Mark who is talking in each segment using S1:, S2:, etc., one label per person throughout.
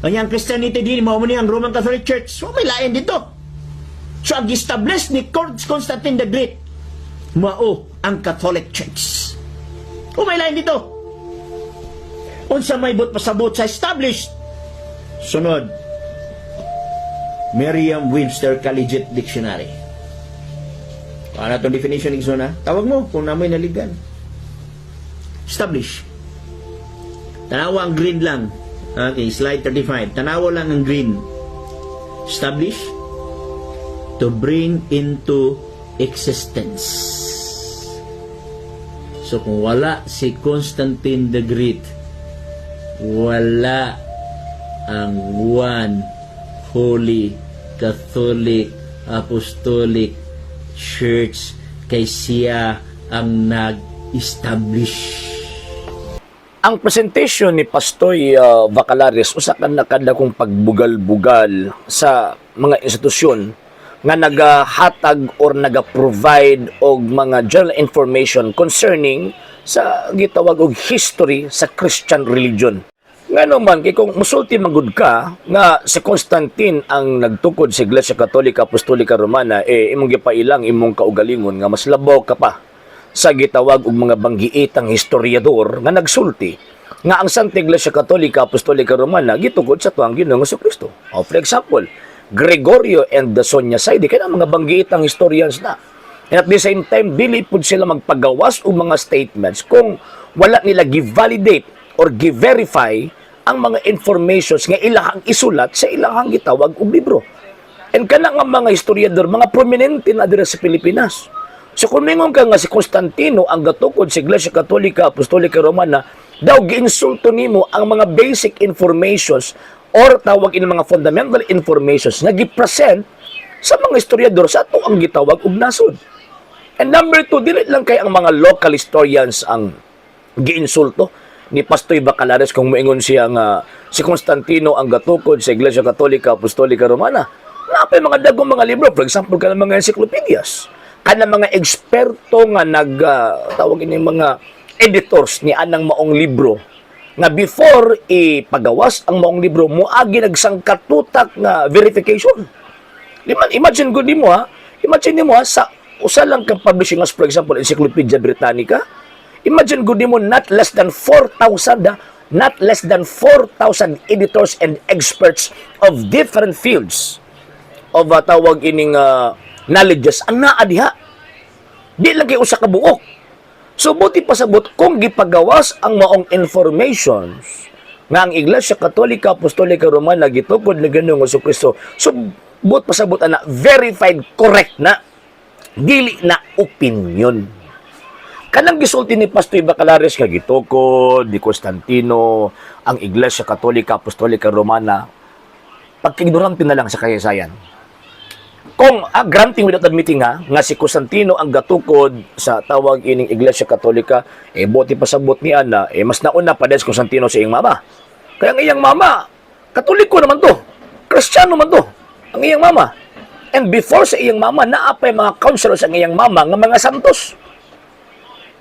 S1: Kanya ang Christianity din, mao ni ang Roman Catholic Church. So may lain dito. So ang establish ni Constantine the Great, mao ang Catholic Church. O may lain dito. Unsa may buot pasabot sa established? Sunod. Merriam-Webster Collegiate Dictionary. Ano itong definition ni Zona? Tawag mo kung naa moy naligan. Establish. Tanawa ang green lang. Okay, slide 35. Tanawa lang ang green. Establish. To bring into existence. So kung wala si Constantine the Great, wala ang One Holy Catholic Apostolic Church kay siya ang nag-establish.
S2: Ang presentation ni Pastoy Vacalares usa ka nakadakong pagbugal-bugal sa mga institusyon nga nagahatag or naga-provide og mga general information concerning sa gitawag og history sa Christian religion. Ngano man kay kung musulti man gud ka nga si Constantine ang nagtukod sa Iglesia Katolika Apostolika Romana, eh imong gipailang imong kaugalingon nga mas labaw ka pa sa gitawag og mga banggiitang historiador nga nagsulti nga ang Santa Iglesia Katolika Apostolika Romana gitukod sa tuang Ginoong Kristo. O for example, Gregorio and the Sonia Saide, kaya mga banggiitang historians na. And at the same time, dili pud sila magpagawas og mga statements kung wala nila gi-validate or gi-verify ang mga informations nga ilahang isulat sa ilahang gitawag og libro. And kana nga mga historiador, mga prominente na dira sa Pilipinas. So kung mingon ka nga si Constantino ang gatukod sa Iglesia Katolika Apostolika Romana, daw giinsulto nimo ang mga basic informations or tawag ini mga fundamental informations nga gi-present sa mga historiador sa ato ang gitawag og nasod. And number two, dili lang kay ang mga local historians ang giinsulto ni Pastoy Bacalares kung moingon siya nga si Constantino ang gatukod sa Iglesia Katolika Apostolika Romana. Naa pay mga dagkong mga libro, for example, kanang mga encyclopedias, kanang mga eksperto nga nag tawag ini mga editors ni anang maong libro nga before ipagawas ang maong libro, moagi nagsangkatutak nga verification. Imagine gud nimo ha, imagine nimo ha, sa usa lang ka publishing house, for example, Encyclopedia Britannica, imagine gud nimo not less than 4,000 ha, not less than 4,000 editors and experts of different fields of tawag ining knowledges ang naa diha. Di lang kay usa ka buok. So buot pasabot, kung gipagawas ang maong informations nga ang Iglesia Katolika Apostolika Romana gitukod ni Ginoong Kristo. So buot pasabot ana verified, correct na, dili na opinion. Kanang gisulti ni Pastor Bacalares nga gitukod ni Constantino ang Iglesia Katolika Apostolika Romana, pagkignorante na lang sa kasaysayan. Kung granting without admitting ha, nga si Constantino ang gatukod sa tawag ining Iglesia Katolika, eh buot pasabot ni ana, eh mas nauna pa din si Constantino sa iyang mama. Kaya ang iyang mama, Katoliko naman to. Kristiyano man to. Ang iyang mama. And before sa iyang mama, naa pay mga counselors ang iyang mama nga mga santos.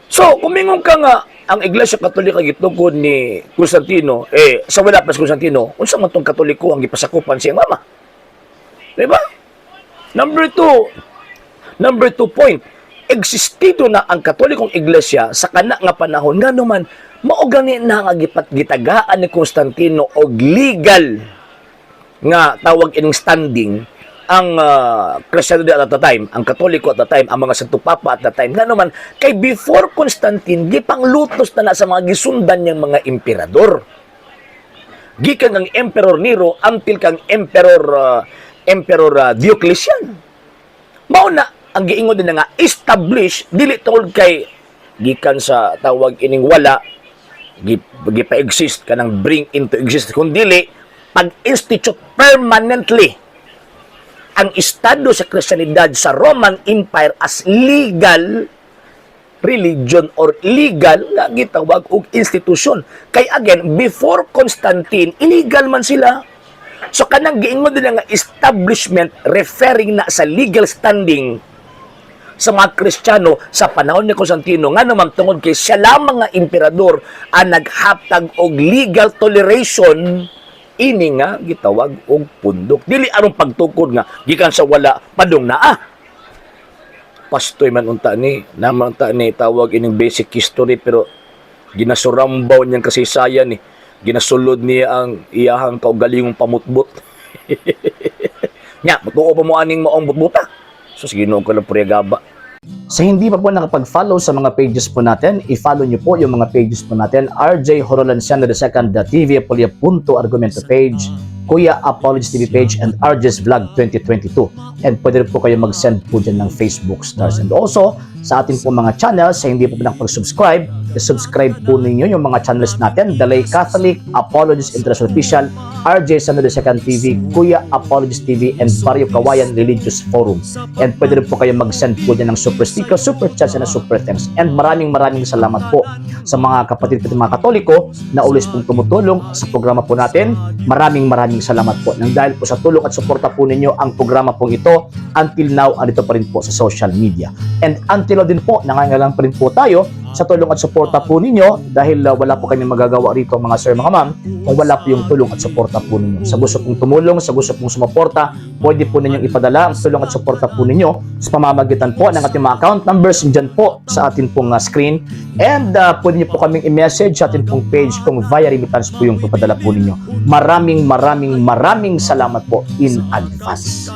S2: So, kung mingon ka nga ang Iglesia Katolika gitukod ni Constantino, eh sa wala pa si Constantino, unsa man tong Katoliko ang gipasakupan sa iyang mama? Di ba? Number two point, existido na ang Katolikong Iglesia sa kana nga panahon, nga naman mao gani na nga gipat gitagaan ni Constantino og legal nga tawag ining standing ang Kristiyano at the time, ang Katoliko at the time, ang mga Santo Papa at the time. Nga naman, kay before Constantine, gipanglutos na na sa mga gisundan niyang mga emperador. Gikan ang Emperor Nero until kang Emperor Diocletian. Mao na ang giingon din na nga establish, dili tungod kay gikan sa tawag ining wala gipa-exist, kanang bring into existence, kun dili pag-institute permanently ang estado sa Kristiyanidad sa Roman Empire as legal religion or legal nga gitawag og institusyon. Kay again, before Constantine, illegal man sila. So kanang giingon din nga establishment, referring na sa legal standing sa mga Kristiyano sa panahon ni Constantino, nga naman tungod kay siya lamang nga emperador ang naghatag og legal toleration. Ini nga gitawag og pundok. Dili aron pagtukod nga gikan sa wala padung naa. Pastoy man unta ni, naman unta ni tawag ining basic history, pero ginasurambaw niyang kasaysayan ni. Ginasulod niya ang iyahang kaugalingong pamutbot. Nya, mutuo pa mo aning maong butbuta. So sige, Ginoo ko lang gaba.
S3: Sa hindi pa po nakapag-follow sa mga pages po natin, i-follow nyo po yung mga pages po natin. RJ Horolanciano II, TV Apolia Punto Argumento page, Kuya Apologies TV page, and RJ's Vlog 2022. And pwede rin po kayo mag-send po dyan ng Facebook stars. And also, sa ating po mga channels, sa hindi po nakapag-subscribe, i-subscribe po ninyo yung mga channels natin: Dalay Catholic, Apologies International Official, RJ Sano II TV, Kuya Apologies TV, and Barrio Kawayan Religious Forum. And pwede rin po kayo mag-send po dyan ng super sticker, super chats, and super thanks. And maraming maraming salamat po sa mga kapatid ko, mga Katoliko na always pong tumutulong sa programa po natin. Maraming maraming salamat po. Nang dahil po sa tulong at suporta po ninyo, ang programa pong ito until now andito pa rin po sa social media. And until now din po, nangangailangan pa rin po tayo sa tulong at suporta po ninyo dahil wala po kami magagawa rito, mga sir, mga ma'am, kung wala po yung tulong at suporta po ninyo. Sa gusto pong tumulong, sa gusto pong sumuporta, pwede po ninyong ipadala ang tulong at suporta po ninyo sa pamamagitan po ng ating mga account numbers dyan po sa atin pong screen. And pwede niyo po kaming i-message sa atin pong page kung via remittance po yung papadala po ninyo. Maraming maraming maraming salamat po in advance.